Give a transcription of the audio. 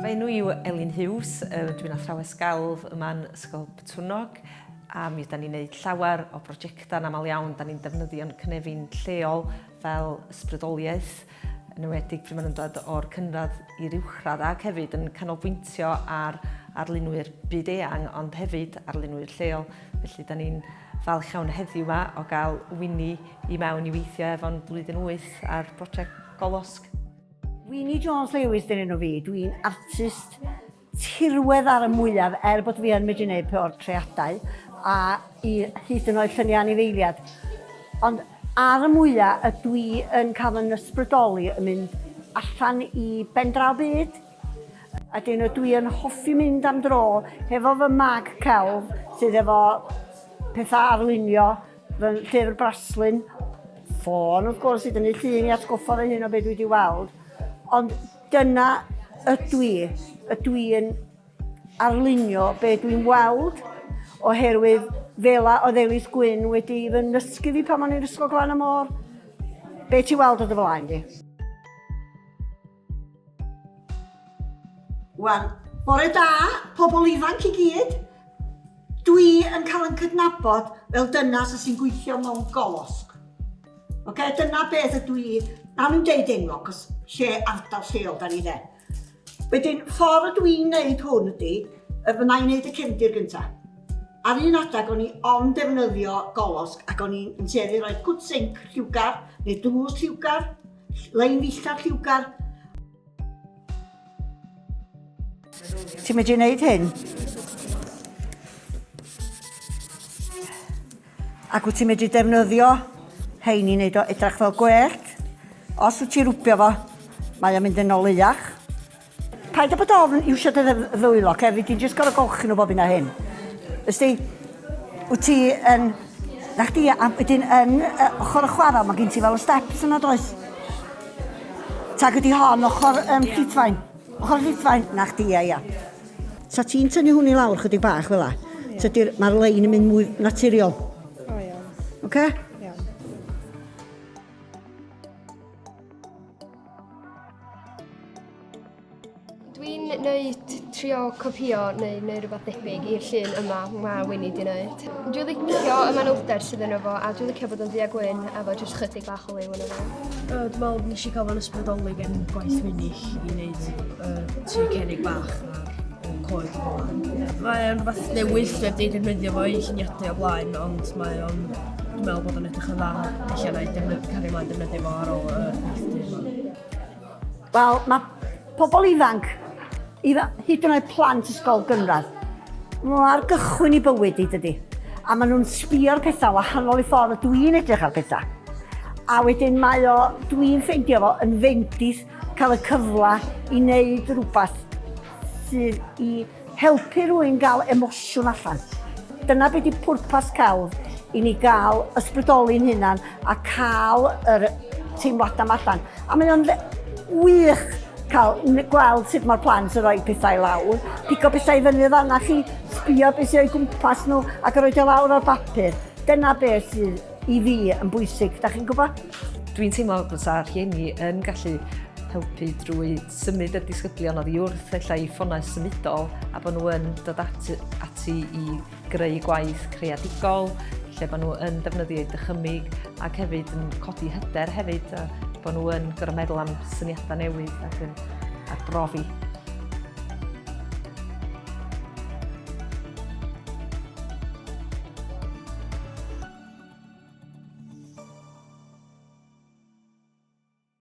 Fy enw i yw Elin Hughes, dwi'n athrawes gelf yma'n Ysgol Botwnnog a mi ydan ni'n neud llawer o brosiectau'n aml iawn, da ni'n defnyddio'n cynefin lleol fel ysbrydoliaeth, yn enwedig pryd maen nhw'n dod o'r cynradd i'r uwchradd ac hefyd yn canolbwyntio ar arlunwyr byd eang ond hefyd arlunwyr lleol. Felly da ni'n falch iawn heddiw 'ma o gael Winnie i mewn i weithio efo'n blwyddyn wyth ar brosiect Golosg. Winnie Jones Lewis dyn enw fi, dwi'n artist tirwedd ar y mwyaf er bod fi yn medru gwneud portreadau a i hyd yn oed lluniau anifeiliad. Ond ar y mwyaf ydw i yn cael fy ysbrydoli yn mynd allan i ben draw byd. A dyn ydw i yn hoffi mynd am dro hefo fy mag celf sydd efo pethau arlunio, fy llyfr braslun, ffôn wrth gwrs i dynnu llun i atgoffa fy hun o beth dwi wedi weld. Ond Dyna ydw i, ydw i yn arlunio be dwi'n weld, oherwydd fela oedd Elis Gwyn wedi fy nysgu fi pan o'n i'n Ysgol Glan y Môr. Be ti'n weld o dy flaen di? Wan, bore da, pobl ifanc i gyd. Dwi yn cael yn cydnabod fel dynas sy'n gweithio mewn golosg. Oce, dyna beth ydw i, na nhw'n deud enw, cos lle ardal lleol da ni de. Wedyn, ffordd ydw i'n neud hwn ydy, y fyna i'n neud y cefndir gynta. Ar un adeg o'n i ond defnyddio golosg ac o'n i'n tueddu rhoi cwt sinc lliwgar neu drws lliwgar, lein ddillad lliwgar. Ti'n medru neud hyn? Ac wyt ti'n medru defnyddio hein i wneud o edrach fel gwellt. Os wyt ti'n rwbio fo, mae o'n mynd yn oleuach. Paid â bod ofn iwsio dy ddwylo, oce? Fi ti'n jyst gorfod golchi nhw bob hyn a hyn. Ysdi, wyt ti yn... Na chdi, a wedyn yn ochr y chwarel, mae gen ti fel y steps yna, does? Tag ydi hon, ochr um, Llithfaen. Ochr Llithfaen, na chdi, ia, ia. Sa ti'n tynnu hwn i lawr chydig bach fel la, tydi'r, mae'r lein yn mynd mwy naturiol. O, iawn. Oce? Iawn. Dwi'n neud trio copïo neu neu rhywbeth debyg i'r llun yma mae Winnie 'di neud. Dwi'n licio y manylder sydd yno fo a dwi'n licio bod yn ddu a gwyn efo jyst chydig bach o liw yno fo. Yy dwi'n meddwl nes i cael fy ysbrydoli gen gwaith Winnie i wneud y tŷ cerrig bach a'r y coed fel 'na. Mae o'n rhywbeth newydd, dwi heb 'di defnyddio fo i lluniadu o blaen ond mae o'n dwi'n meddwl bod o'n edrych yn dda. Ella wna i defny- cario mlaen defnyddio fo ar ôl y gweithdy yma. Wel, mae pobl ifanc, hyd yn oed plant ysgol gynradd, maen nhw ar gychwyn i bywyd i, dydy. A maen nhw'n sbio ar pethau wahanol i ffordd y dwi'n edrych ar pethau. A wedyn mae o, dwi'n ffeindio fo yn fendith cael y cyfle i wneud rhywbeth sydd i Helpu rhywun gael emosiwn allan. Dyna be di pwrpas celf, i ni gael ysbrydoli'n hunan a cael yr teimladau 'ma allan. A mae o'n wych cael gweld sut mae'r plant yn rhoi pethau i lawr, pigo pethau i fyny o fanna chi, sbio beth sydd o'i gwmpas nhw ac yn rhoi o lawr ar bapur. Dyna beth sydd i fi yn bwysig, da chi'n gwybod? Dwi'n teimlo fysa rhieni yn gallu helpu drwy symud y disgyblion oddi wrth ella i ffonau symudol a bod nhw yn dod ati, ati i greu gwaith creadigol lle bod nhw yn defnyddio eu dychymyg ac hefyd yn codi hyder hefyd a bod nhw yn gorfod meddwl am syniadau newydd ac yn arbrofi.